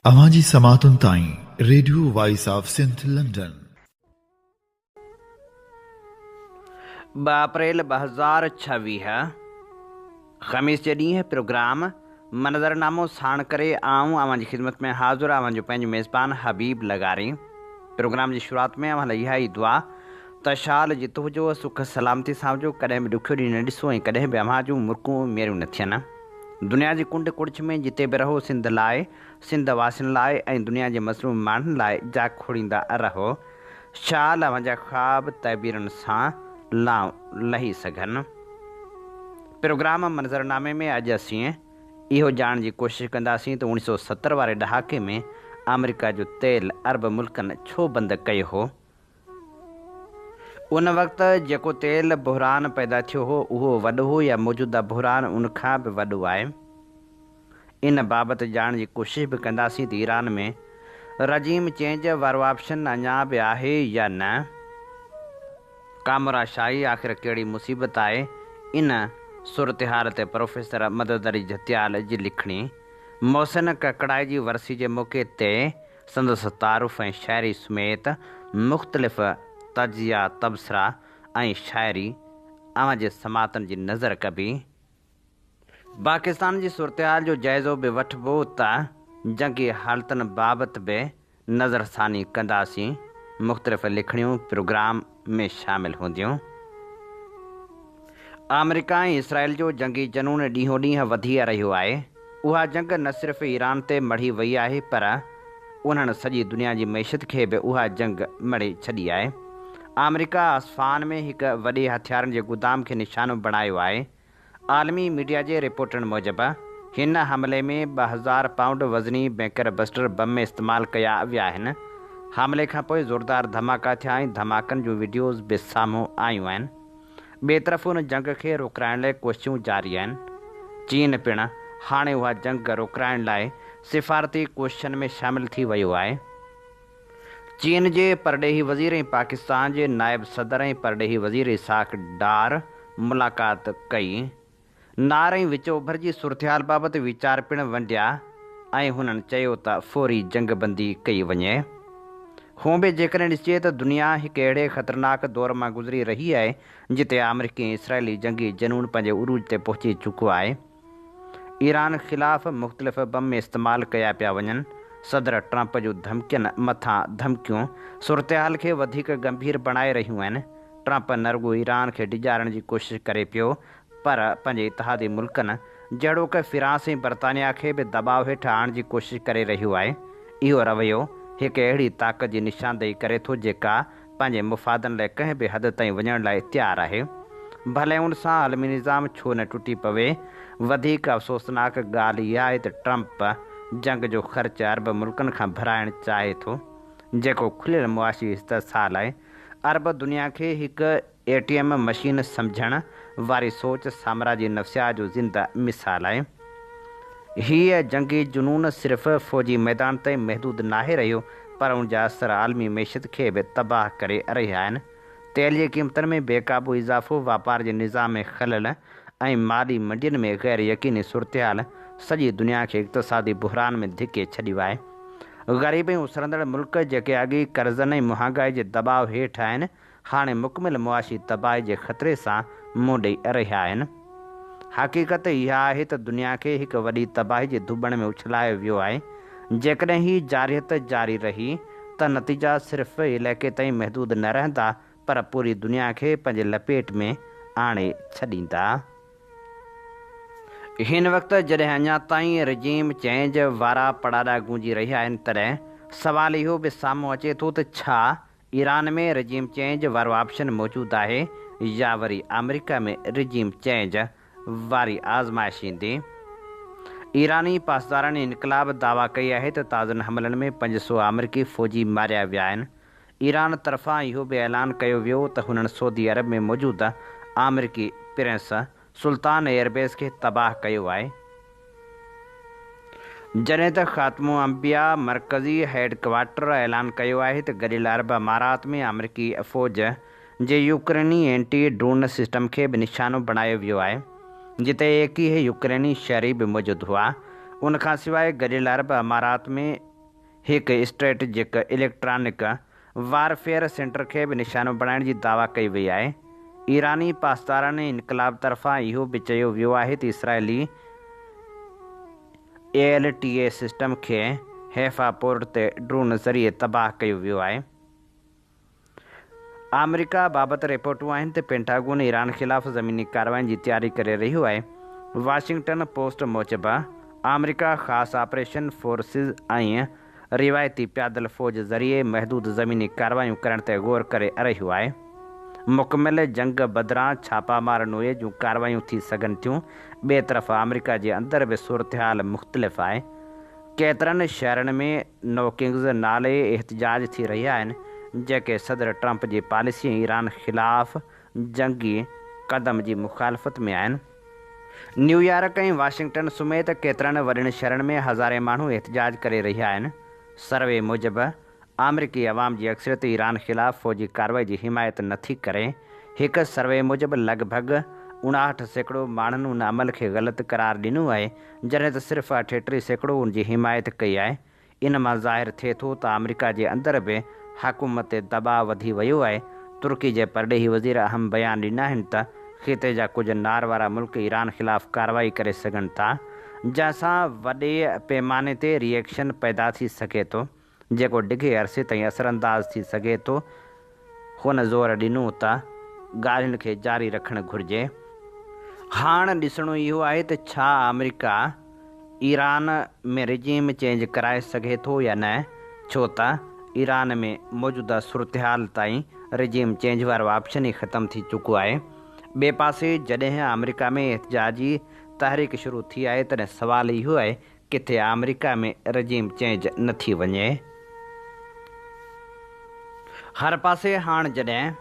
اوهان جي سماعتن تائين radio voice of Sindh London. 2 April 2026 خميس جي ڏينهن پروگرام منظرنامو ساڻ ڪري آئون اوهان جي خدمت ۾ حاضر اوهان جو پنهنجو ميزبان حبيب لغاري پروگرام جي شروعات ۾ اوهان لاء اها ئي دعا ته شال جت هجو سک سلامتي سان هجو ڪڏهن به ڏکيو ڏينهن نه ڏسو ۽ ڪڏهن به اوهان جون مرڪون ميريون نه ٿين. دنيا جي ڪنڊ ڪڙڇ ۾ جتي به رهو سنڌ لاء، سنڌ واسين لاء ۽ دنيا جي مظلوم ماڻهن لاء جاکوڙيندا رهو. شال اوهان جا خواب تعبيرن سان لانء لهي سگهن. پروگرام منظرنامي ۾ اڄ اسين اهو ڄاڻڻ جي ڪوشش ڪنداسين ته اوڻيهه سؤ ستر واري ڏهاڪي ۾ آمريڪا جو تيل عرب ملڪن ڇو بند ڪيو هو؟ ان وقت جيڪو تيل بحران پيدا ٿيو هو، اهو وڏو هو يا موجوده بحران ان کان به وڏو آهي؟ ان بابت ڄاڻڻ جي ڪوشش به ڪنداسين ته ايران ۾ رجيم چينج وارو آپشن اڃا به آهي يا نه؟ ڪامورا شاهي آخر ڪهڙي مصيبت آهي؟ ان صورتحال تي پروفيسر مدد علي جهتيال جي لکڻي محسن ڪڪڙائي جي ورسي جي موقعي تي سندس تعارف ۽ شاعري سميت مختلف تجزيا، تبصرا ۽ شاعري اوهان جي سماعتن جي نظر ڪبي. پاڪستان جي صورتحال جو جائزو به وٺبو ته جنگي حالتن بابت به نظرثاني ڪنداسين. مختلف لکڻيون پروگرام ۾ شامل هونديون. آمريڪا ۽ اسرائيل جو جنگي جنون ڏينهون ڏينهن وڌي رهيو آهي. اها جنگ نه صرف ايران تي مڙهي وئي آهي پر انهن سڄي دنيا جي معيشت کي به اها جنگ مڙهي ڇڏي آهي. آمريڪا اصفهان ۾ هڪ وڏي هٿيارن جي گدام کي نشانو بڻايو آهي. عالمي ميڊيا جي رپورٽن موجب هن حملي ۾ 2000 پائونڊ وزني بنڪر بسٽر بم استعمال ڪيا ويا آهن. حملي کانپوء زوردار ڌماڪا ٿيا ۽ ڌماڪن جون وڊيوز به سامهون آيون آهن. ٻئي طرف ان جنگ کي روڪرائڻ لاء ڪوششون جاري آهن. چين پڻ هاڻي اها جنگ روڪرائڻ لاء سفارتي ڪوششن ۾ شامل ٿي ويو آهي. چين جي پرڏيهي وزير ۽ پاڪستان جي نائب صدر ۽ پرڏيهي وزير اسحاق ڊار ملاقات ڪئي. نار ۽ وچ اوڀر جي صورتحال بابت ويچار پڻ ونڊيا ۽ هنن چيو ته فوري جنگ بندي ڪئي وڃي. هونء به جيڪڏهن ڏسجي ته دنيا هڪ اهڙي خطرناڪ دور مان گذري رهي آهي جتي آمريڪي ۽ اسرائيلي جنگي جنون پنهنجي عروج تي پهچي چڪو آهي. ايران خلاف مختلف بم استعمال ڪيا پيا وڃن. صدر ٽرمپ جون ڌمڪين مٿان ڌمڪيون صورتحال کي وڌيڪ ڳنڀير بڻائي رهيون آهن. ٽرمپ نه رڳو ايران کي ڊيڄارڻ جي ڪوشش ڪري پيو پر پنهنجي اتحادي ملڪن جهڙوڪ فرانس ۽ برطانيا کي به دٻاء هيٺ آڻڻ جي ڪوشش ڪري رهيو آهي. اهو رويو هڪ اهڙي طاقت جي نشاندهي ڪري ٿو جيڪا پنهنجي مفادن لاء ڪنهن به حد تائين وڃڻ لاء تيار آهي. ڀلي ان سان عالمي نظام ڇو نه ٽٽي پوي. وڌيڪ افسوسناڪ ڳالهه اها آهي ته ٽرمپ جنگ جو خرچ عرب ملڪن کان ڀرائڻ چاهي ٿو جيڪو کليل معاشي استحصال آهي. عرب دنيا کي هڪ اي ٽي ايم مشين سمجهڻ واري سوچ سامراجي نفسيات جو زنده مثال آهي. هيء جنگي جنون صرف فوجي ميدان تائين محدود ناهي رهيو پر ان جا اثر عالمي معيشت کي به تباهه ڪري رهيا آهن. تيل جي قيمتن ۾ بي قابو اضافو، واپار جي نظام ۾ خلل ۽ مالي منڊين ۾ غير يقيني صورتحال سڄي دنيا کي اقتصادي بحران ۾ ڌڪي ڇڏيو آهي. غريب ۽ اسرندڙ ملڪ جيڪي اڳ ئي قرضن ۽ مهانگائي جي دٻاء هيٺ آهن، هاڻي مڪمل معاشي تباهي جي خطري سان منهن ڏئي رهيا آهن. حقيقت اها آهي ته دنيا کي هڪ وڏي تباهي جي ڌوٻڻ ۾ اڇلايو ويو آهي. جيڪڏهن هي جارحيت جاري رهي ته نتيجا صرف علائقي تائين محدود نه رهندا پر پوري دنيا کي پنهنجي لپيٽ ۾ آڻي ڇڏيندا. هن وقت جڏهن اڃا تائين رجيم چينج وارا پڙاڏا گونجي رهيا آهن تڏهن سوال اهو به سامهون اچي ٿو ته ڇا ايران ۾ رجيم چينج وارو آپشن موجود آهي يا وري آمريڪا ۾ رجيم چينج واري آزمائش ايندي. ايراني پاسداران انقلاب دعويٰ ڪئي آهي ته تازن حملن ۾ 500 آمريڪي فوجي ماريا ويا آهن. ايران طرفان اهو به اعلان ڪيو ويو ته هنن سعودي عرب ۾ موجود آمريڪي پرنس سلطان ايئربيس کي تباهه ڪيو آهي. جڏهن ته خاتم الانبياء مرڪزي هيڊ ڪوارٽر اعلان ڪيو آهي ته گڏيل عرب امارات ۾ آمريڪي فوج جي يوڪريني اينٽي ڊرون سسٽم کي به نشانو بڻايو ويو آهي جتي 21 يوڪريني شهري به موجود هئا. ان کانسواء گڏيل عرب امارات ۾ هڪ اسٽريٽجڪ اليڪٽرانڪ وارفيئر سينٽر کي به نشانو بڻائڻ جي دعويٰ ڪئي وئي آهي. ايراني پاسداران انقلاب طرفان اهو به چيو ويو آهي ته اسرائيلي ايل ٽي اي سسٽم کي حيفا پورٽ تي ڊرون ذريعي تباهه ڪيو ويو آهي. آمريڪا بابت رپورٽون آهن ته پينٽاگون ايران خلاف زميني ڪارروائين جي تياري ڪري رهيو آهي. واشنگٽن پوسٽ موجب، آمريڪا خاص آپريشن فورسز ۽ روايتي پيادل فوج ذريعي محدود زميني ڪارروايون ڪرڻ تي غور ڪري رهيو آهي. مڪمل جنگ بدران ڇاپا مار نوعيت جون ڪارروايون ٿي سگهن ٿيون. ٻئي طرف آمريڪا جي اندر به صورتحال مختلف آهي. ڪيترن شهرن ۾ نو ڪنگز نالي احتجاج ٿي رهيا آهن، جيڪي صدر ٽرمپ جي پاليسي ۽ ايران خلاف جنگي قدم جي مخالفت ۾ آهن. نيويارڪ ۽ واشنگٽن سميت ڪيترن وڏن شهرن ۾ هزارين ماڻهو احتجاج ڪري رهيا آهن. سروي موجب، آمريڪي عوام جي اڪثريت ايران خلاف فوجي ڪارروائي جي حمايت نٿي ڪري. هڪ سروي موجب لڳ ڀڳ 59% ماڻهن ان عمل کي غلط قرار ڏنو آهي، جڏهن ته صرف 38% ان جي حمايت ڪئي آهي. ان مان ظاهر ٿئي ٿو ته آمريڪا جي اندر به حڪومت تي دٻاء وڌي ويو آهي. ترڪي جي پرڏيهي وزير اهم بيان ڏنا آهن ته خطي جا ڪجهه نار وارا ملڪ ايران خلاف ڪارروائي ڪري سگهن ٿا، جنهن سان وڏي پيماني تي ري ايڪشن پيدا ٿي سگهي ٿو، جيڪو ڊگهي عرصي تائين اثرانداز ٿي سگهي ٿو. هن زور ڏنو ته ڳالهين کي جاري رکڻ گهرجي. هاڻ ڏسڻو اهو آهي ته ڇا آمريڪا ايران ۾ رجيم چينج ڪرائي سگهي ٿو يا نه، ڇو ته ايران ۾ موجوده صورتحال تائين رجيم چينج وارو آپشن ئي ختم ٿي چڪو آهي. ٻئي پاسي جڏهن آمريڪا ۾ احتجاجي تحريڪ شروع ٿي آهي تڏهن سوال اهو آهي ڪٿي آمريڪا ۾ رجيم چينج نه ٿي وڃي. هر پاسي هاڻ جڏهن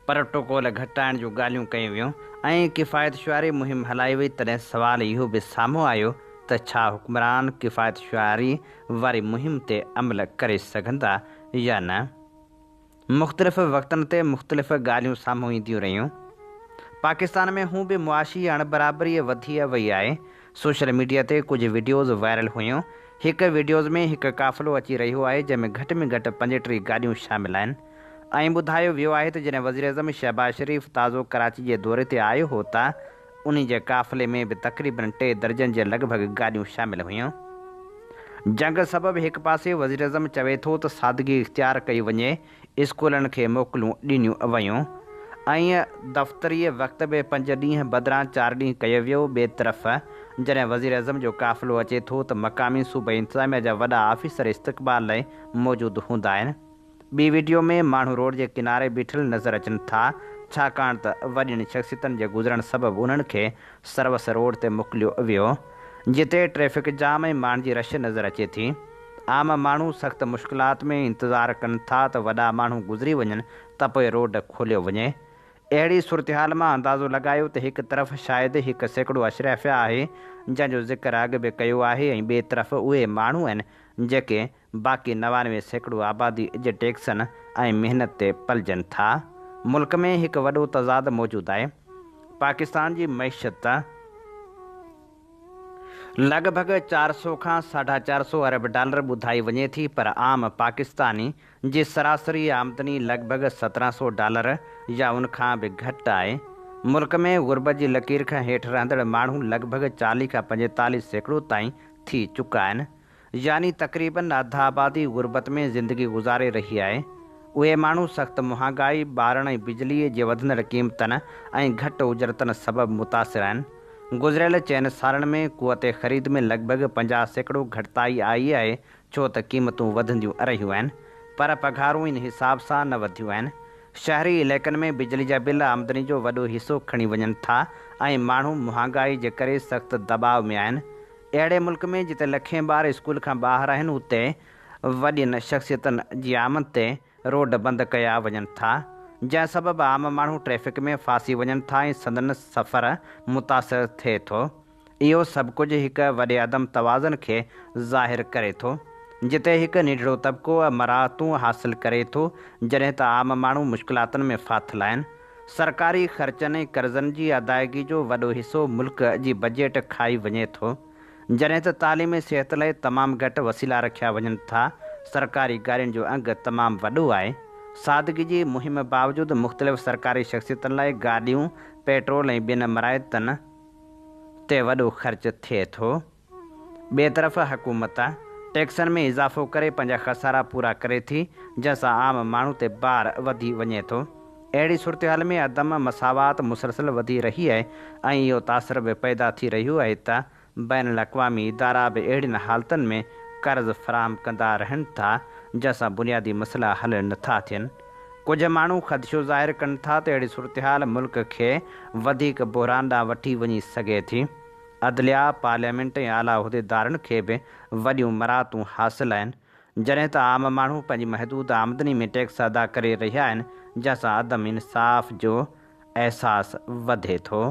پروٽوڪول گهٽائڻ جون ڳالهيون ڪيون ويون ۽ ڪفايت شعاري مهم هلائي وئي تڏهن سوال اهو به سامهون آيو ته ڇا حڪمران ڪفايت شعاري واري مهم تي عمل ڪري سگهندا يا نه؟ مختلف وقتن تي مختلف ڳالهيون سامهون اينديون رهيون. پاڪستان ۾ هون به معاشي اڻبرابري وڌي وئي آهي. سوشل ميڊيا تي ڪجهه وڊيوز وائرل هيون. هڪ وڊيوز ۾ هڪ قافلو اچي رهيو آهي جنهن ۾ گهٽ ۾ گهٽ 35 گاڏيون شامل آهن. ۽ ٻڌايو ويو آهي ته جڏهن وزيراعظم شهباز شريف تازو ڪراچي جي دوري تي آيو هو ته انهي جي قافلي ۾ به تقريبن ٽي درجن جي لڳ ڀڳ گاڏيون شامل هيون. جنگ سبب هڪ پاسي وزيراعظم چوي ٿو ته سادگي اختيار ڪئي وڃي، اسڪولن کي موڪلون ڏنيون ويون ۽ دفتري وقت به پنج ڏينهن بدران چار ڏينهن ڪيو ويو، ٻئي طرف جڏهن وزيراعظم جو قافلو اچي ٿو ته مقامي صوبائي انتظاميا جا وڏا آفيسر استقبال لاء موجود هوندا آهن. ٻي وڊيو ۾ ماڻهو روڊ جي ڪناري بيٺل نظر اچن ٿا، ڇاڪاڻ ته وڏين شخصيتن جي گذرڻ سبب انهن کي سروس روڊ تي موڪليو ويو، جتي ٽريفڪ جام ۽ ماڻهن جي رش نظر اچي ٿي. عام ماڻهو سخت مشڪلات ۾ انتظار ڪن ٿا ته وڏا ماڻهو گذري وڃن ته پوء روڊ کوليو وڃي. اهڙي صورتحال مان اندازو لڳايو ته هڪ طرف شايد 1% اشرافيه آهي، جنهن جو ذڪر اڳ به ڪيو آهي ۽ ٻئي طرف اهي ماڻهو آهن، جيڪي باقي 99% آبادي جي ٽيڪسن ۽ محنت تي پلجن ٿا. ملڪ ۾ هڪ وڏو تضاد موجود آهي. پاڪستان جي معيشت لڳ ڀڳ 400 کان 450 ارب ڊالر ٻڌائي وڃي ٿي پر عام پاڪستاني جي سراسري آمدني لڳ ڀڳ 1700 ڊالر يا ان کان به گهٽ آهي. ملڪ ۾ غربت جي لڪير کان هيٺ رهندڙ ماڻهو لڳ ڀڳ 40 کان 45% تائين ٿي چڪا آهن. يعني تقريبن اڌ آبادي غربت ۾ زندگي گذاري رهي آهي. اهي ماڻهو سخت مهانگائي، ٻارڻ ۽ بجليء جي وڌندڙ قيمتن ۽ گهٽ اجرتن سبب متاثر آهن. گذريل چئن سالن ۾ قوت خريد ۾ لڳ ڀڳ 50% گهٽتائي آئي آهي ڇو ته قيمتون وڌنديون رهيون آهن پر پگهارون ان حساب سان نه وڌيون آهن. شهري علائقن ۾ بجلي جا بل آمدني جو وڏو حصو کڻي وڃن ٿا ۽ ماڻهو مهانگائي جي ڪري سخت دٻاء ۾ آهن. اهڙي ملڪ ۾ جتي لکين ٻار اسڪول کان ٻاهر آهن اتي وڏين شخصيتن جي آمد تي روڊ بند ڪيا وڃن ٿا جنهن سبب عام ماڻهو ٽريفڪ ۾ ڦاسي وڃن ٿا ۽ سندن سفر متاثر ٿئي ٿو. اهو سڀ ڪجهه هڪ وڏي عدم توازن کي ظاهر ڪري ٿو جتي هڪ ننڍڙو طبقو مراعتون حاصل ڪري ٿو جڏهن ته عام ماڻهو مشڪلاتن ۾ ڦاٿل آهن. سرڪاري خرچن ۽ قرضن جي ادائگي جو وڏو حصو ملڪ جي بجيٽ کائي وڃي ٿو. جڏهن ته تعليم ۽ صحت لاء تمام گهٽ وسيلا رکيا وڃن ٿا. سرڪاري گاڏين جو انگ تمام وڏو آهي. سادگي جي مهم باوجود مختلف سرڪاري شخصيتن لاء گاڏيون، پيٽرول ۽ ٻين مراعتن تي وڏو خرچ ٿئي ٿو. ٻئي طرف حڪومت ٽيڪسن ۾ اضافو ڪري پنهنجا خسارا پورا ڪري ٿي، جنهن سان عام ماڻهو تي بار وڌي وڃي ٿو. اهڙي صورتحال ۾ عدم مساوات مسلسل وڌي رهي آهي ۽ اهو تاثر به پيدا ٿي رهيو آهي ته بين الاقوامي ادارا به اهڙين حالتن ۾ قرض فراهم ڪندا رهن ٿا، جنهن سان بنيادي مسئلا حل نٿا ٿين. ڪجهه ماڻهو خدشو ظاهر ڪن ٿا ته اهڙي صورتحال ملڪ کي وڌيڪ بحران ڏانهن وٺي وڃي سگهي ٿي. عدليا، پارليامينٽ ۽ اعليٰ عهديدارن کي به وڏيون مراعتون حاصل آهن، جڏهن ته عام ماڻهو پنهنجي محدود آمدني ۾ ٽيڪس ادا ڪري رهيا آهن، جنهن سان عدم انصاف جو احساس وڌي ٿو.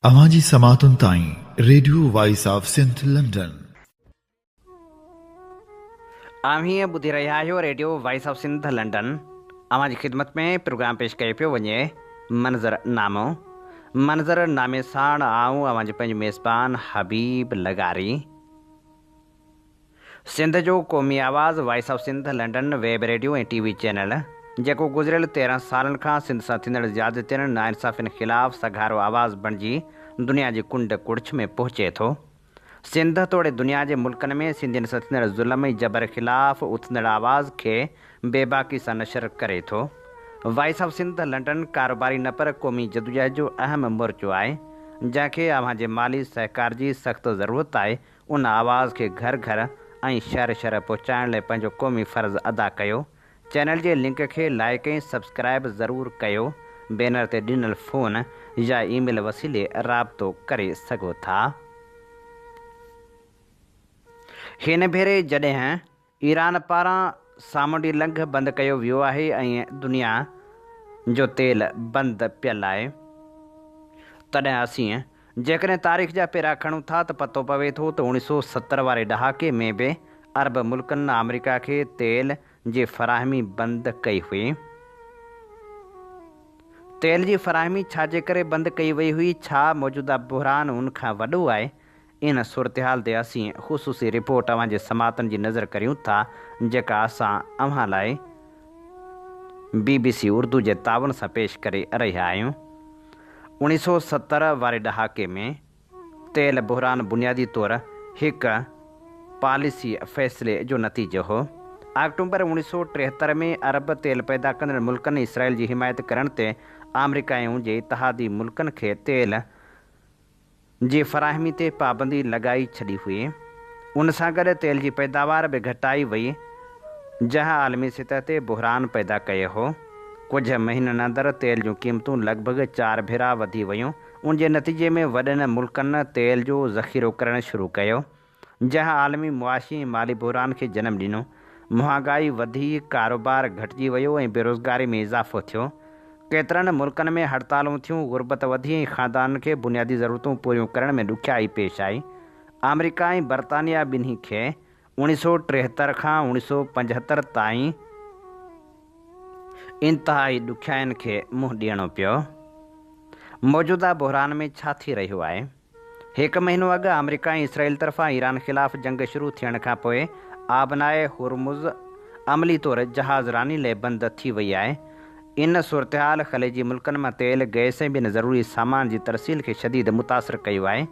اوهان جي سماعتن تائين radio voice of Sindh London. اوهين ٻڌي رهيا آهيو radio voice of Sindh London. اوهان جي خدمت ۾ پروگرام پيش ڪيو پيو وڃي منظر نامو. منظر نامي ساڻ آئون اوهان جو پنهنجو ميزبان حبيب لغاري. سنڌ جو قومي آواز voice of Sindh London web radio ۽ T V channel جيڪو گذريل 13 سالن کان سنڌ سان ٿيندڙ زيادتين ناانصافين خلاف سگهارو آواز بڻجي دنيا جي ڪنڊ ڪڙڇ ۾ پهچي ٿو. سنڌ توڙي دنيا جي ملڪن ۾ سنڌين سان ٿيندڙ ظلم ۽ جبر خلاف اٿندڙ آواز کي بيباڪي سان نشر ڪري ٿو. وائس آف سنڌ لنڊن ڪاروباري نه پر قومي جدوجهد جو اهم مورچو آهي، جنهن کي اوهان جي مالي سهڪار جي سخت ضرورت آهي، ان آواز کي گهر گهر ۽ شهر شهر پهچائڻ لاء پنهنجو قومي فرض ادا ڪيو. چينل جي لنڪ کي لائيڪ ۽ سبسڪرائيب ضرور ڪيو بينر تي ڏنل فون يا اي ميل وسيلي رابطو ڪري سگهو ٿا. هن ڀيري جڏهن ايران پاران سامونڊي لنگهه بند ڪيو ويو آهي ۽ دنيا جو تيل بند پيل آهي تڏهن اسين جيڪڏهن تاريخ جا پيرا کڻون ٿا ته پتو پوي ٿو ته 1970 واري ڏهاڪي ۾ به عرب ملڪن آمريڪا کي تيل جي فراهمي بند ڪئي هئي. تيل جي فراهمي ڇا جي ڪري بند ڪئي وئي هئي؟ ڇا موجوده بحران ان کان وڏو آهي؟ ان صورتحال تي اسين خصوصي رپورٽ اوهان جي سماعتن جي نظر ڪريون ٿا جيڪا اسان اوهان لاء بي بي سي اردو جي تعاون سان پيش ڪري رهيا آهيون. 1970 واري ڏهاڪي ۾ تيل بحران بنيادي طور هڪ پاليسي فيصلي جو نتيجو هو. آڪٽومبر 1973 ۾ عرب تيل پيدا ڪندڙ ملڪن اسرائيل جي حمايت ڪرڻ تي آمريڪا ۽ ان جي اتحادي ملڪن کي تيل جي فراهمي تي پابندي لڳائي ڇڏي هئي. ان سان گڏ تيل جي پيداوار به گهٽائي وئي، جنهن عالمي سطح تي بحران پيدا ڪيو هو. ڪجهه مهينن اندر تيل جون قيمتون لڳ ڀڳ چار ڀيرا وڌي ويون، ان جي نتيجي ۾ وڏن ملڪن تيل جو ذخيرو ڪرڻ شروع ڪيو، جنهن عالمي معاشي ۽ مالي بحران کي جنم ڏنو. مهانگائي وڌي، ڪاروبار گهٽجي ويو ۽ بيروزگاري ۾ اضافو ٿيو. ڪيترن ملڪن ۾ هڙتالون ٿيون، غربت وڌي ۽ خاندانن کي بنيادي ضرورتون پوريون ڪرڻ ۾ ڏکيائي پيش آئي. آمريڪا ۽ برطانيا ٻنهي کي 1973 کان 1975 تائين انتهائي ڏکيائين کي منهن ڏيڻو پيو. موجوده بحران ۾ ڇا ٿي رهيو آهي؟ هڪ مهينو اڳ آمريڪا ۽ اسرائيل طرفان ايران خلاف جنگ شروع ٿيڻ کانپوء آبناء هرمز عملي طور جهاز راني لئه بند ٿي وئي آهي. ان صورتحال خليجي ملڪن مان تيل، گئس ۽ ٻين ضروري سامان جي ترسيل کي شديد متاثر ڪيو آهي.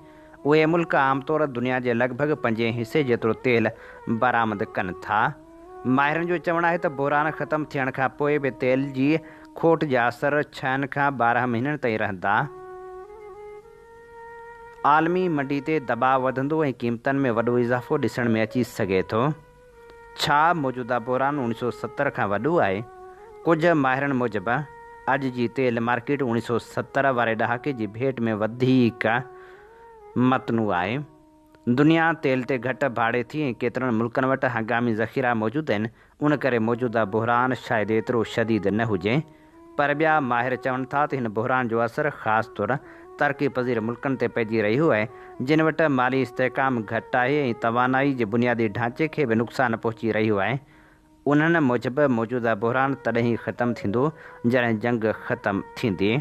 اهي ملڪ عام طور دنيا جي لڳ ڀڳ پنجين حصي جيترو تيل برآمد ڪن ٿا. ماهرن جو چوڻ آهي ته بحران ختم ٿيڻ کان پوء به تيل جي کوٽ جا اثر ڇهن کان 12 مهينن تائين رهندا. عالمي منڊي تي دٻاء وڌندو ۽ قيمتن ۾ وڏو اضافو ڏسڻ ۾ اچي سگهي ٿو. ڇا موجوده بحران 1970 کان وڏو آهي؟ ڪجهه ماهرن موجب اڄ جي تيل مارڪيٽ 1970 واري ڏهاڪي جي ڀيٽ ۾ وڌيڪ متنوع آهي. دنيا تيل تي گهٽ ڀاڙي ٿي ۽ ڪيترن ملڪن وٽ هنگامي ذخيرا موجود آهن، ان ڪري موجوده بحران شايد ايترو شديد نه هجي. پر ٻيا ماهر چون ٿا ته هن بحران جو اثر خاص طور ترقي پذير ملڪن تي پئجي رهيو آهي، جن وٽ مالي استحڪام گهٽ آهي ۽ توانائي جي بنيادي ڍانچي کي به نقصان پهچي رهيو آهي. انهن موجب موجوده بحران تڏهن ئي ختم ٿيندو جڏهن جنگ ختم ٿيندي.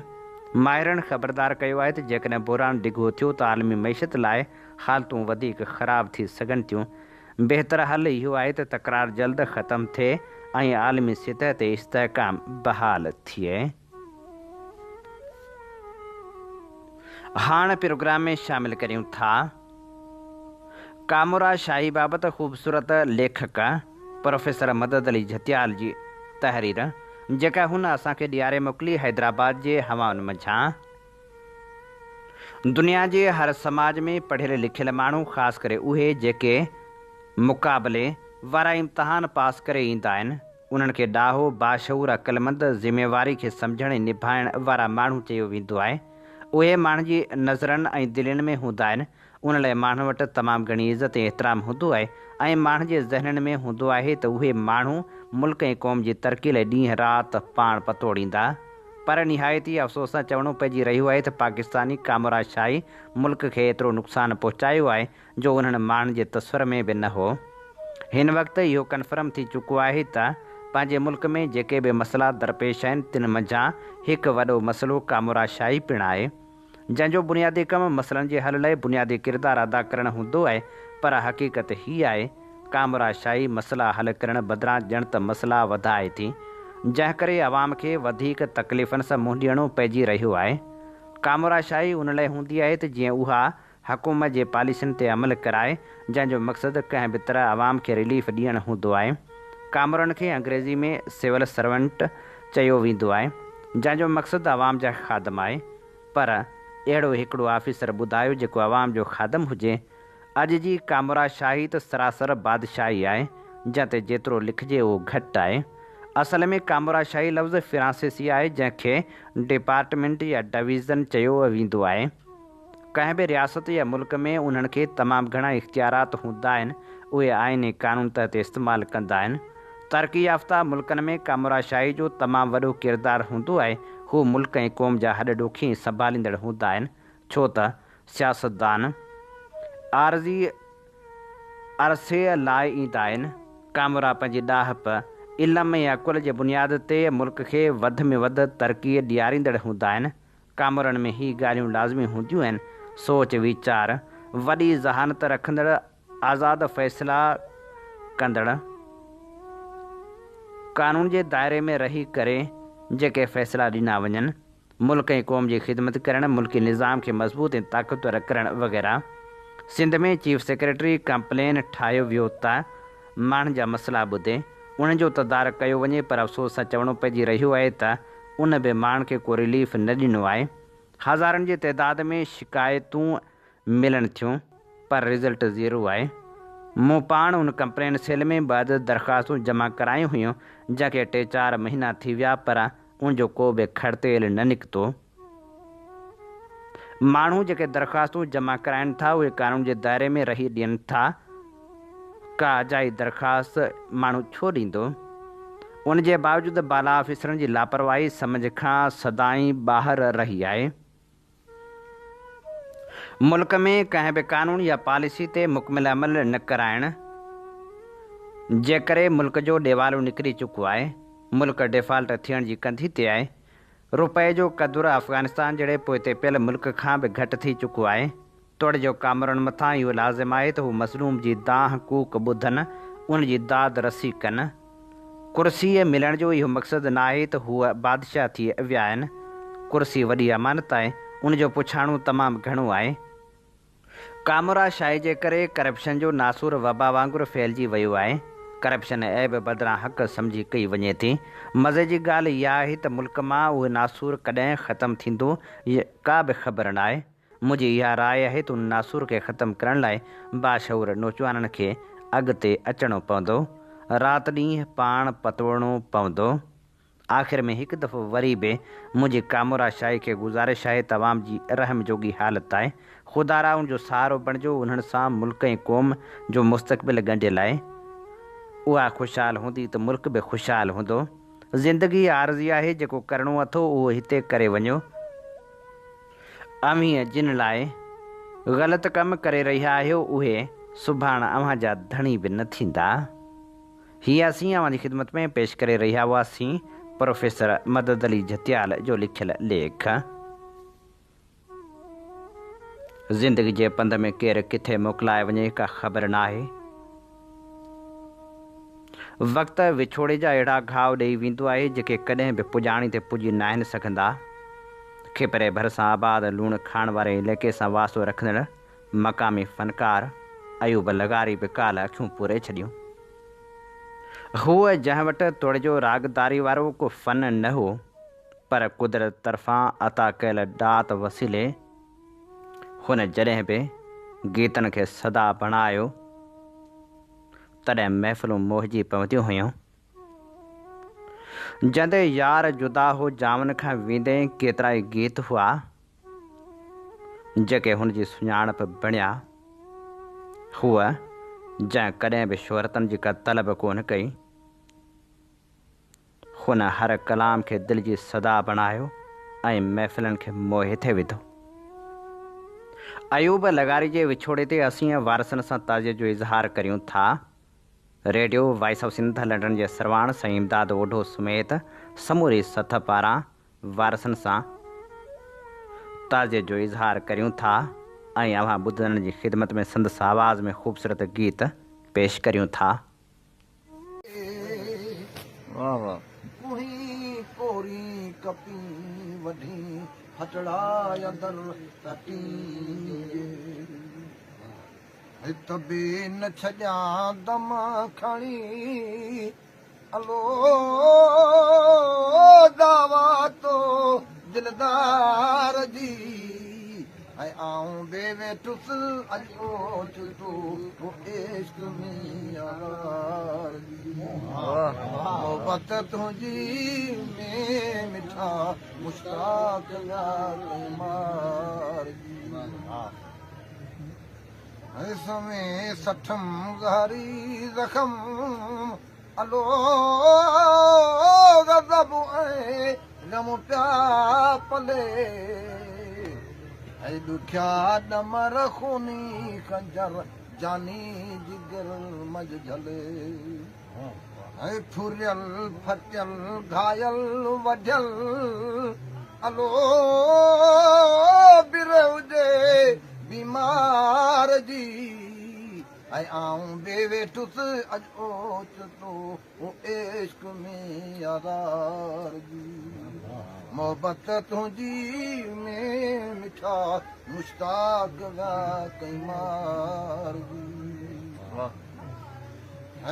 ماهرن خبردار ڪيو آهي ته جيڪڏهن بحران ڊگهو ٿيو ته عالمي معيشت لاء حالتون وڌيڪ خراب ٿي سگهن ٿيون. بهتر حل اهو آهي ته تڪرار جلد ختم ٿئي ۽ عالمي سطح تي استحڪام بحال ٿئي. هاڻ پروگرام ۾ شامل ڪريون ٿا ڪامورا شاهي بابت خوبصورت ليکڪ پروفيسر مدد علي جهتيال جي تحرير جيڪا هن اسان کي ڏياري موڪلي حيدرآباد جي هوائن منجهان. دنيا جي هر سماج ۾ پڙهيل لکيل ماڻهو خاص ڪري اهي جيڪي مقابلي وارا امتحان پاس ڪري ايندا آهن انهن کي ڏاهو، باشعور، عقلمند، ذميواري کي سمجهڻ ۽ نڀائڻ وارا ماڻهو چيو ويندو آهي. اهي ماڻهن جي نظرن ۽ دلين ۾ هوندا آهن. ان لاء ماڻهن وٽ تمام گهڻي عزت ۽ احترام هوندو آهي ۽ ماڻهن جي ذهنن ۾ هوندو آهي ته اهي ماڻهو ملڪ ۽ قوم جي ترقي لاء ڏينهن رات پاڻ پتوڙيندا. پر نهايت ئي افسوس سان چوڻو پئجي رهيو آهي ته پاڪستاني ڪامورا شاهي ملڪ کي ايترو نقصان پهچايو آهي جو انهن ماڻهن جي تصور ۾ به نه هو. هن وقت اهو ڪنفرم ٿي چڪو آهي ته پنهنجي ملڪ ۾ جيڪي به مسئلا درپيش آهن تن منجهان هڪ وڏو مسئلو ڪامورا شاهي پڻ آهي. جنهن جو بنيادي ڪم مسئلن جي حل لاء بنيادي ڪردار ادا ڪرڻ هوندو آهي پر حقيقت هي آهي ڪامورا شاهي مسئلا حل ڪرڻ بدران ڄڻ ته مسئلا وڌائي ٿي. جنهن ڪري عوام کي وڌيڪ تڪليفن سان منهن ڏيڻو پئجي رهيو آهي. ڪامورا شاهي ان لاء هوندي آهي ته جيئن اها حڪومت جي پاليسين تي عمل ڪرائي، جنهن جو مقصد ڪنهن به طرح عوام کي رليف ڏيڻ هوندو آهي. ڪامورن کي انگريزي ۾ سول سرونٽ چيو ويندو آهي، جنهن جو مقصد عوام جا خادم آهي. پر اهڙو هڪڙو آفيسر ٻڌايو جيڪو عوام جو خادم هجي. اڄ جي ڪامورا شاهي ته سراسر بادشاهي آهي، جنهن تي جيترو لکجي اهو گهٽ آهي. اصل ۾ ڪامورا شاهي لفظ فرانسيسي آهي، جنهن کي ڊپارٽمينٽ يا ڊويزن چيو ويندو آهي. ڪنهن به رياست يا ملڪ ۾ انهن کي تمام گهڻا اختيارات هوندا آهن، اهي آئين ۽ قانون تحت استعمال ڪندا آهن. ترقي يافته ملڪن ۾ ڪامورا شاهي جو تمام وڏو ڪردار هوندو آهي، هو ملڪ ۽ قوم جا هڏ ڏوکي ۽ سنڀاليندڙ هوندا آهن، ڇو ته سياستدان عارضي عرصي لاء ايندا آهن. ڪامورا پنهنجي ڏاهپ، علم ۽ عقل جي بنياد تي ملڪ کي وڌ ۾ وڌ ترقي ڏياريندڙ هوندا آهن. ڪامورن ۾ هي ڳالهيون لازمي هونديون آهن، سوچ ويچار، وڏي ذهانت رکندڙ، آزاد فيصلا ڪندڙ، قانون جي دائري ۾ رهي ڪري جيڪي فيصلا ڏنا وڃن، ملڪ ۽ قوم جي خدمت ڪرڻ، ملڪي نظام کي مضبوط ۽ طاقتور ڪرڻ وغيره. سنڌ ۾ چيف سيڪريٽري ڪمپلين ٺاهيو ويو ته ماڻهن جا مسئلا ٻڌي، انهن جو تدارڪ ڪيو وڃي پر افسوس سان چوڻو پئجي رهيو آهي ته ان به ماڻهن کي ڪو رليف نه ڏنو آهي. هزارن جي تعداد ۾ شڪايتون ملن ٿيون پر رزلٽ زيرو آهي. مون پاڻ ان ڪمپلين سيل ۾ ٻه عدد درخواستون جمع ڪرايون هيون جنهن کي ٽي چار مهينا ٿي ويا پر ان جو ڪو به کڙتيل نه نڪتو. ماڻهو جيڪي درخواستون جمع ڪرائين ٿا اهي قانون جي دائري ۾ رهي ڏين ٿا. ڪا اجائي درخواست ماڻهو ڇو ڏيندو؟ ان جي باوجود بالا آفيسرن جي لاپرواهي سمجهه کان سدائين ٻاهر رهي آهي. ملڪ ۾ ڪنهن به قانون يا پاليسي تي مڪمل عمل نه ڪرائڻ جي ڪري ملڪ جو ڏيوالو نڪري چڪو آهي. ملڪ ڊيفالٽ ٿيڻ جي ڪنڌي تي آهي. روپئي جو قدر افغانستان جهڙي پوئتي پيل ملڪ کان به گهٽ ٿي چڪو آهي. توڙي جو ڪامورن مٿان اهو لازم آهي ته هو مظلوم جي دانهن ڪوڪ ٻڌن، ان جي داد رسي ڪن. ڪرسيء ملڻ جو اهو مقصد ناهي ته هو بادشاهه ٿي ويا آهن. ڪرسي وڏي امانت آهي، ان جو پڇاڻو تمام گهڻو آهي. ڪامورا شاهي جي ڪري ڪرپشن جو ناسور وبا وانگر ڦهلجي ويو آهي. ڪرپشن عيب بدران حق سمجهي ڪئي وڃي ٿي. مزي جي ڳالهه اها آهي ته ملڪ مان اهو ناسور ڪڏهن ختم ٿيندو ڪا به خبر ناهي. منهنجي اها راء آهي ته ان ناسور کي ختم ڪرڻ لاء باشعور نوجوانن کي اڳتي اچڻو پوندو. رات ڏينهن پاڻ پتوڙڻو پوندو. آخر ۾ هڪ دفعو وري به منهنجي ڪامورا شاهي کي گذارش آهي ته عوام جي رحم جوڳي حالت آهي، خدارا ان جو سهارو بڻجو، انهن سان ملڪ ۽ قوم جو مستقبل ڳنڍيل آهي، اها خوشحال هوندي ته ملڪ به خوشحال هوندو. زندگي عارضي آهي، جيڪو ڪرڻو اٿو اهو هتي ڪري وڃو. اوهين جن لاء غلط ڪم ڪري رهيا آهيو اهي سڀاڻ اوهان جا ڌڻي به نه ٿيندا. هي اسين اوهان جي خدمت ۾ پيش ڪري رهيا هئاسين پروفيسر مدد علي جهتيال جو لکيل ليک. زندگي جي پنڌ ۾ ڪير ڪٿي موڪلائي وڃي ڪا خبر ناهي. وقت وڇوڙي جا اهڙا گهاء ڏئي ويندو آهي جيڪي ڪڏهن به پڄاڻي تي پڄي ناهن سگهندا. کپري ڀرسان آباد لوڻ کاڻ واري علائقي سان واسطو رکندڙ مقامي فنڪار ايوب لغاري به ڪالهه اکيون پوري ڇڏيون. هو جنهن وٽ توڙي جو راڳداري وارو ڪو فن نه هو پر قدرت طرفان عطا ڪيل ڏات وسيلي هن جڏهن به گيتن کي صدا بڻايو تڏهن محفلون موهجي پونديون هيون. جندي يار جدا هو جاون کان ويندي ڪيترائي گيت هئا، جيڪي هن جي سڃاڻپ بڻيا. هو جنهن ڪڏهن به شهرتن جي ڪا طلب ڪونه ڪئي. هن هر ڪلام کي دل جي صدا بڻايو ۽ محفلن کي موهي ٿي وڌو. ايوب لغاري جي وڇوڙي تي اسين وارثن سان تعزيت جو اظهار ڪريون ٿا. Radio voice of Sindh London جي سرواڻ سائين امداد اوڍو سميت سموري سٿ پاران وارثن سان تعزيت جو اظهار ڪريون ٿا ۽ اوهان ٻڌندڙن جي خدمت ۾ سندس آواز ۾ خوبصورت گيت پيش ڪريون ٿا. واه واه. ڪوهين ڪورين ڪپين وڍين ڦٽڙا اندر ڪٽين هت به نه ڇڏيان دم کڻي الو دعويٰ تو دلدار جي ۽ آئون به ويٺس اڄ اوچتو عشق ۾ يار جي محبت تنهنجي ۾ مٺا مشتاق ويا ڪنهن مار جي ۽ سوين سٺم زهري زخم الو غضب ۽ غم پيا پلي ۽ ڏکيا ڏمر خوني خنجر جاني جگر منجهه جهلي ۽ ڦريل ڦٽيل گهايل وڍيل الو برهه هجي بيمار جي ۽ آئون به ويٺس اڄ اوچتو عشق ۾ آزار جي محبت تنهنجي ۾ مٺا مشتاق ويا ڪئين مار جي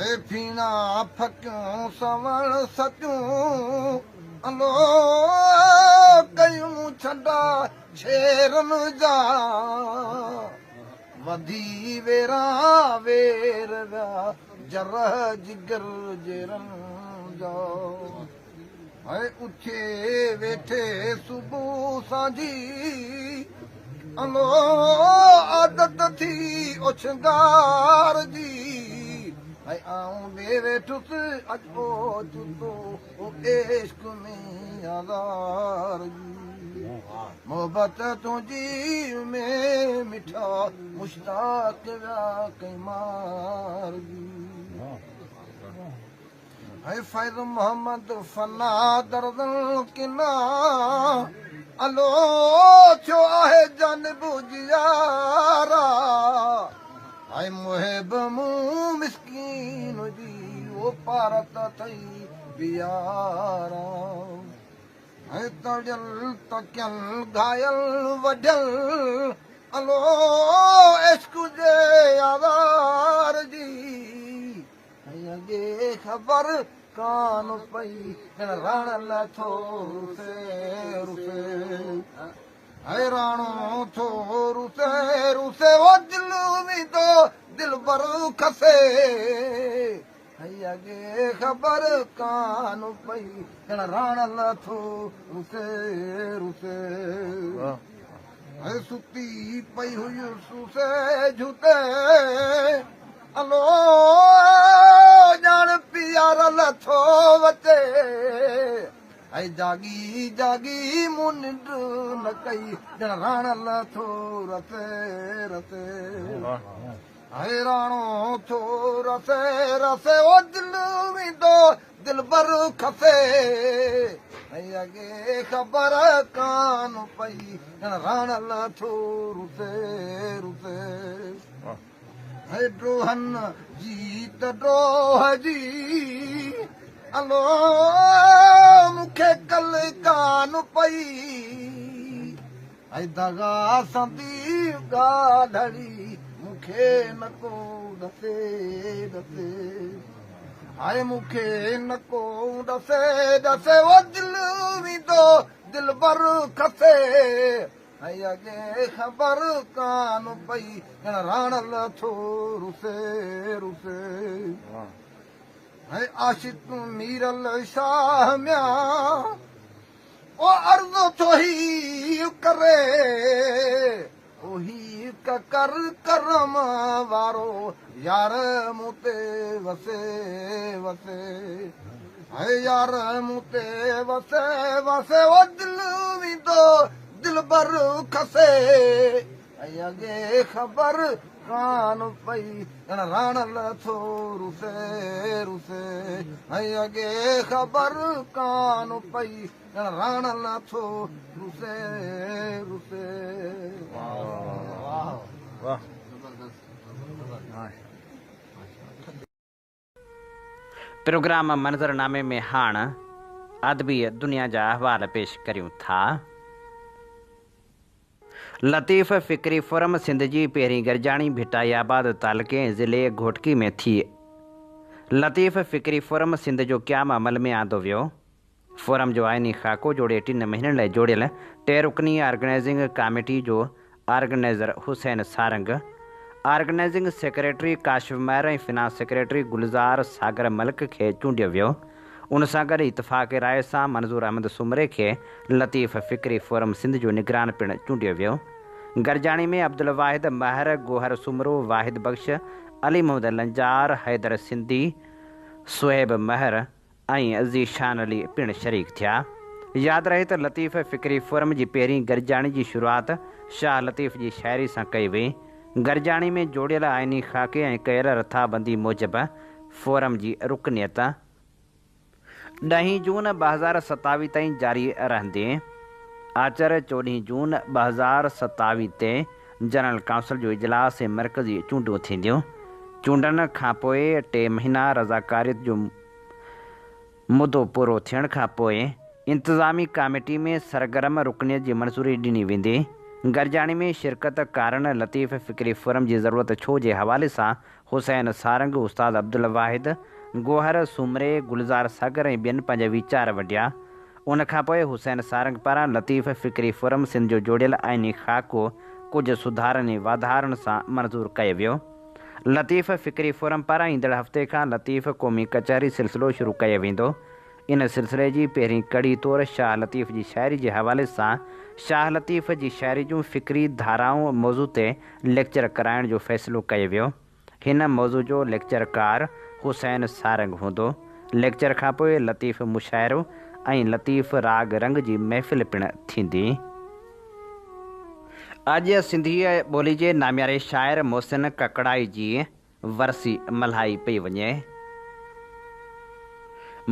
اي ڦيڻا ڦڪيون سوڻ ستيون الو ڪيون ڇنڊا ڇيرن جا وڌي ويران وير ويا جرح جگر جيرن جا ۽ اٿي ويٺي صبح سانجهي الو عادت ٿي اوڇنگار جي ۽ آئون به ويٺس اڄ اوچتو عشق ۾ آزار جي محبت تنهنجي ۾ مٺا مشتاق ويا ڪئين مار جي اي فيض محمد فنا دردن ڪنا الو ٿيو آهي جانب جيارا اي محب مون مسڪين جي او پارت اٿئي پيارا ۽ تڙيل تڪيل گهايل وڍيل الو عشق جي آزار جي ۽ اڳي خبر ڪان پئي ڄڻ رڻ لٿو رسي رسي ۽ راڻو ٿو رسي رسي او دل ويندو دلبر کسي ۽ اڳي خبر ڪان پئي ڄڻ راڻ لٿو رسي رسي ۽ ستي پئي هئي سوسي جهتي الو ڄاڻ پيار لٿو وچي ۽ جاڳي جاڳي مون ننڊ نه ڪئي ڄڻ راڻ لٿو رسي رسي ۽ راڻو ٿو رسي رسي او دل ويندو دلبر کسي ۽ اڳي خبر ڪانه پئي ڄڻ راڻل ٿو رسي رسي. ۽ ڊوهن جي ته ڊوهه جي الو مون کي ڪل ڪانه پئي ۽ دغا سندي ڳالهڙي مون کي نه ڪو ڏسي ڏسي. هاء مون کي نه ڪو ڏسي ڏسي او دل ويندو دلبر کسي ۽ اڳي خبر ڪانه پئي ڄڻ راڻل ٿو رسي رسي ۽ عاشق ميرل شاهه ميان او عرض ٿو هي ڪري او هي ڪڪر ڪرم وارو يار مون تي وسي وسي هي يار مون تي وسي وسي او دل ويندو دلبر کسي ۽ اڳي خبر ڪانه پئي ڄڻ راڻل ٿو رسي رسي ۽ اڳي خبر ڪانه پئي ڄڻ راڻل ٿو رسي رسي. پروگرام منظرنامي ۾ هاڻ ادبي دنيا جا احوال پيش ڪريون ٿا. لطيف فڪري فورم سنڌ جي پهرين گڏجاڻي ڀٽائي آباد تعلقي ۽ ضلعي گهوٽڪي ۾ ٿي. لطيف فڪري فورم سنڌ جو قيام عمل ۾ آندو ويو. فورم جو آئيني خاڪو جوڙي ٽن مهينن لاء جوڙيل ٽي رڪني آرگنائيزنگ ڪاميٽي جو organiser Hussain Sarang, organising secretary Kashif Mehar ۽ finance secretary Gulzar Sagar Malik کي چونڊيو ويو. ان سان گڏ اتفاق راء سان منظور احمد سومري کي لطيف فڪري فورم سنڌ جو نگران پڻ چونڊيو ويو. گڏجاڻي ۾ عبدالواحد مهر، گوهر سومرو، واحد بخش، علي محمد لنجار، حيدر سنڌي، صهيب مهر ۽ ذيشان علي پڻ شريڪ ٿيا. ياد رهي ته لطيف فڪري فورم جي پهرين گڏجاڻي جي شروعات شاهه لطيف جي شاعري سان ڪئي وئي. گڏجاڻي ۾ جوڙيل آئيني خاڪي ۽ ڪيل رٿابندي موجب فورم جي رڪنيت ڏهين جون 2027 تائين جاري رهندي. آچر چوڏهين جون 2027 تي جنرل ڪائونسل جو اجلاس ۽ مرڪزي چونڊون ٿينديون. چونڊن کانپوء ٽي مهينا رضاڪاريت جو مدو پورو ٿيڻ کانپوء انتظامي ڪاميٽي ۾ سرگرم رڪنيت جي منظوري ڏني ويندي. گڏجاڻي ۾ شرڪت ڪارن لطيف فڪري فورم جي ضرورت ڇو جي حوالي سان حسين سارنگ، استاد عبدالواحد، گوهر سومري، گلزار ساگر ۽ ٻين پنهنجا ويچار ونڊيا. ان کانپوء حسين سارنگ پاران لطيف فڪري فورم سنڌ جو جوڙيل آئيني خاڪو ڪجهه سڌارن ۽ واڌارن سان منظور ڪيو ويو. لطيف فڪري فورم پاران ايندڙ هفتي کان لطيف قومي ڪچهري سلسلو شروع ڪيو ويندو. ان سلسلي جي پهرين ڪڙي طور شاهه لطيف جي شاعري جي حوالي سان شاهه لطيف جي شاعري جون فڪري ڌارائون موضوع تي ليڪچر ڪرائڻ جو فيصلو ڪيو ويو. هن موضوع جو ليڪچرڪار حسين سارنگ هوندو. ليڪچر کانپوء لطيف مشاعرو ۽ لطيف راڳ رنگ جي محفل پڻ ٿيندي. اڄ سنڌي ٻولي جي نامياري شاعر محسن ڪڪڙائي جي ورسي ملهائي پئي وڃي.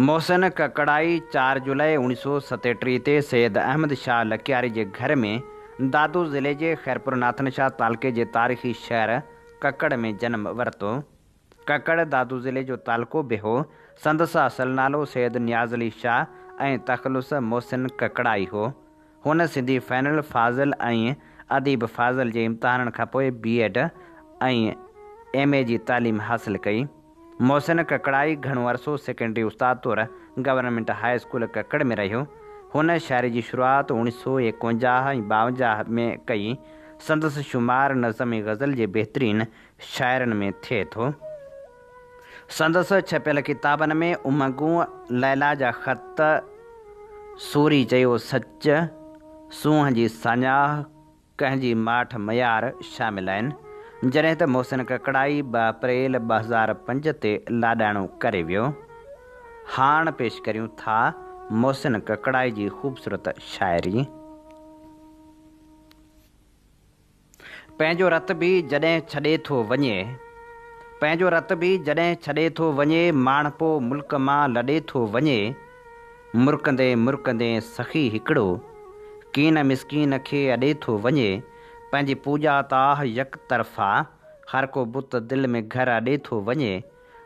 محسن ڪڪڙائي چار جولاء اوڻيهه سو ستيٽيهه تي سيد احمد شاهه لڪياري جي گهر ۾ دادو ضلعي جي خيرپور ناٿن شاهه تعلقي جي تاريخي شهر ڪڪڙ ۾ جنم ورتو. ڪڪڙ دادو ضلعي جو تعلقو به هو. سندس اصل نالو سيد نياز علي شاهه ۽ تخلص محسن ڪڪڙائي هو. هن سنڌي فائنل فاضل ۽ اديب فاضل جي امتحانن کانپوء بي ايڊ ۽ ايم اي جي تعليم حاصل ڪئي. محسن ڪڪڙائي گهڻو عرصو سيڪنڊري استاد طور گورنمينٽ هاء اسڪول ڪڪڙ ۾ رهيو. هن شاعري جي شروعات اوڻيهه سو ايڪونجاهه ۽ ٻاونجاهه ۾ ڪئي. سندس شمار نظم ۽ غزل جي بهترين شاعرن ۾ ٿئي ٿو. سندس ڇپيل ڪتابن ۾ امنگون، ليلا جا خط، سوري چيو سچ، سونهن جي ساڃاهه، ڪنهن جي ماٺ ميار شامل آهن. جڏهن ته محسن ڪڪڙائي ٻه اپريل 2005 تي لاڏاڻو ڪري ويو. هاڻ پيش ڪريون ٿا محسن ڪڪڙائي جي خوبصورت شاعري. پنهنجو رت به جڏهن ڇڏي ٿو وڃي. پنهنجو رت به جڏهن ڇڏي ٿو وڃي ماڻهپو ملڪ مان لڏي ٿو وڃي. مرڪندي مرڪندي سخي هڪڙو، ڪين مسڪين کي اڏي ٿو وڃي. پنهنجي پوڄا ته آه يڪ طرفا، هر ڪو بت دل ۾ گهر اڏي ٿو وڃي.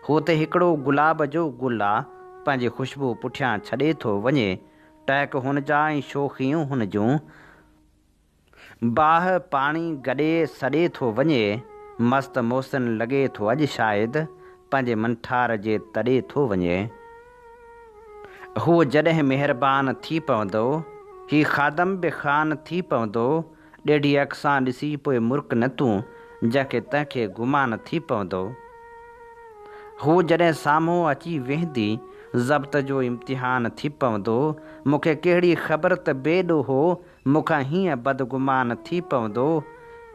هو ته هڪڙو گلاب جو گل آ، پنهنجي خوشبو پٺيان ڇڏي ٿو وڃي. ٽهڪ هن جا ۽ شوخيون هن جون، باهه پاڻي گڏي سڏي ٿو وڃي. مست محسن لڳي ٿو اڄ شايد، پنهنجي منٺار جي تڏي ٿو وڃي. هو جڏهن مهربان ٿي پوندو، هي خادم به خان ٿي پوندو. ڏيڍي اک سان ڏسي پوء مرڪ نه تون، جنهن کي تنهن کي گمان ٿي پوندو. هو جڏهن سامهون اچي ويهندي، ضبط جو امتحان ٿي پوندو. مون کي ڪهڙي خبر ته بي ڏوهو مون کان هيئن بدگمان ٿي پوندو.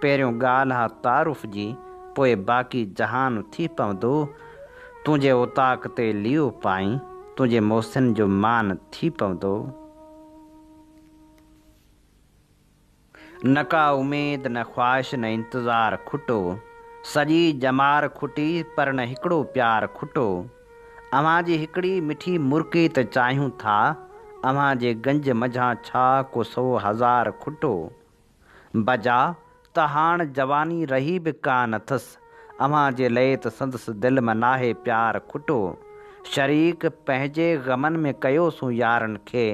پهريون ڳالهه آ تعارف جي، پوء باقي جهان ٿي پوندو. تنهنجي اوطاق تي ليئو پائين، تنهنجي محسن جو مان ٿي پوندو. نه ڪا اميد نه خواهش نه انتظار کٽو. سڄي ڄمار کٽي پر نه هڪڙو پيار کٽو. اوهان جي هڪڙي مٺي مرڪي ته چاهيون ٿا. اوهان جي گنج منجهان ڇا ڪو سو هزار کٽو. بجا ته هاڻ جواني رهي به ڪا نه ٿس. اوهان جي لئي ته سندس دل م ناهي پيار کٽو. شريڪ پنهنجي غمن ۾ ڪيوسون يارن کي.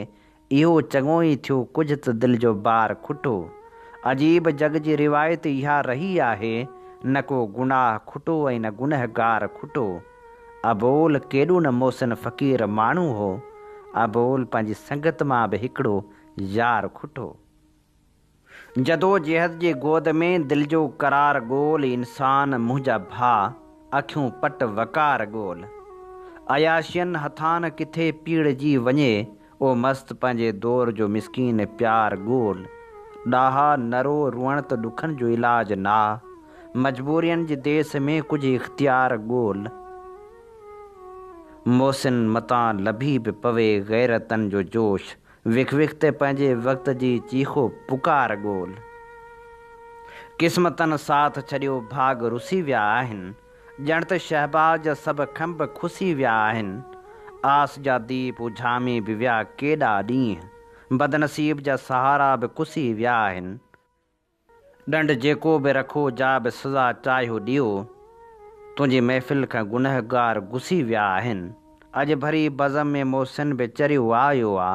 اهو چڱو ئي ٿيو ڪجهه ته دل جو بار کٽو. عجيب جڳ جي روايت اها رهي آهي، نه ڪو گناهه کٽو ۽ نه گنهگار کٽو. ابول ڪيڏو نه محسن فقير ماڻهو هو. ابول پنهنجي سنگت مان به هڪڙو يار کٽو. جدوجهد جي گود ۾ دل جو قرار ڳول انسان منهنجا ڀاء اکيون پٽ وقار ڳول عياشين هٿان ڪٿي پيڙجي وڃي او مست پنهنجي دور جو مسڪين پيار ڳول ڏاها نه رو روئڻ ته ڏکن جو علاج ناهه مجبورين جي ديس ۾ ڪجهه اختيار ڳول محسن متان لڀي به پوي غيرتن جو جوش وک وک تي پنهنجي وقت جي چيخو پڪار ڳول. قسمتن ساٿ ڇڏيو ڀاڳ رسي ويا آهن. ڄڻ ته شهباز جا سڀ کنڀ کسي ويا آهن. آس جا ديپ اجهامي به ويا ڪيڏا ڏينهن. بدنصيب جا سهارا به ڪسي ويا آهن. ڏنڊ جيڪو به رکو جا به سزا چاهيو ڏيو. تنهنجي محفل کان گنهگار گسي ويا آهن. اڄ ڀري بزم ۾ محسن به چريو آيو آ.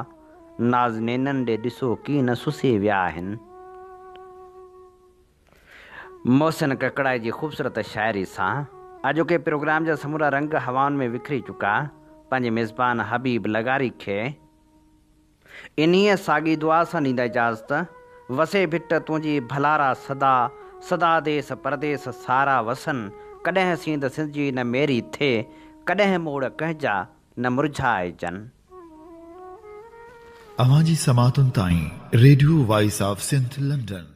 نازنينن ڏي ڏسو ڪي نه سسي ويا آهن. محسن ڪڪڙائي جي خوبصورت شاعري سان اڄوڪي پروگرام جا سمورا رنگ هوائن ۾ وکري چڪا. پنهنجي ميزبان حبيب لغاري کي. انهيء ساڳي دعا سان ڏيندا اجازت، وسي ڀٽ تنهنجي ڀلارا سدا، سدا ديس پرديس سارا وسن، ڪڏهن سينڌ سنڌجي نه ميري ٿئي، ڪڏهن موڙ ڪنهن جا نه مرجهائجن. اوهان جي سماعتن تائين radio voice of Sindh London.